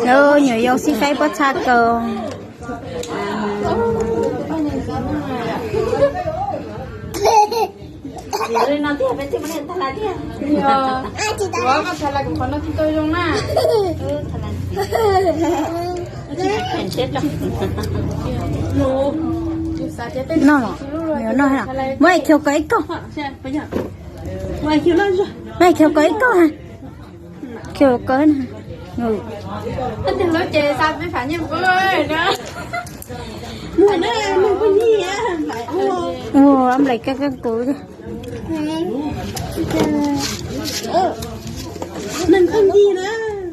Nyuam yaus sib faib pob txha kaus. Noj, noj, muab khiu kaus ib kaug. Muab khiu kaus ib kaug ha. Khiu kaus. Ua nplaim kab kab kuv.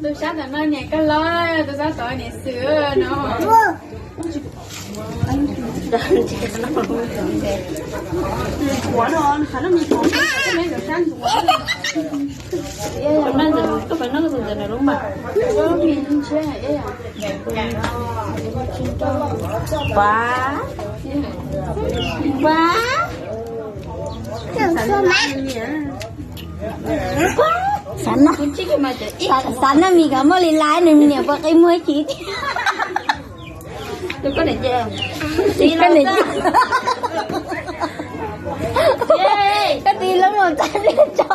Tus sab tom no niam koj los, tus sab tod niam xwb no. Pab, pab, xav noj, xav noj mis kom muaj li lais nws niam puas qi muag ib chim. Koj niam, koj niam, koj txiv lub los txaj tso.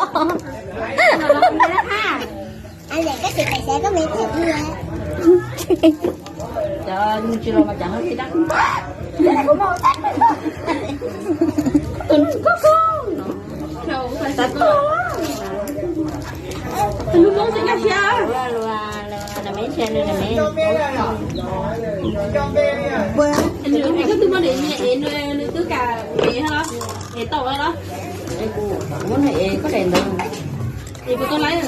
Koj twb muab niam es nws twb kam es los, es tau los. Muab niam es koj daim ntawd. Es puas tau laiv?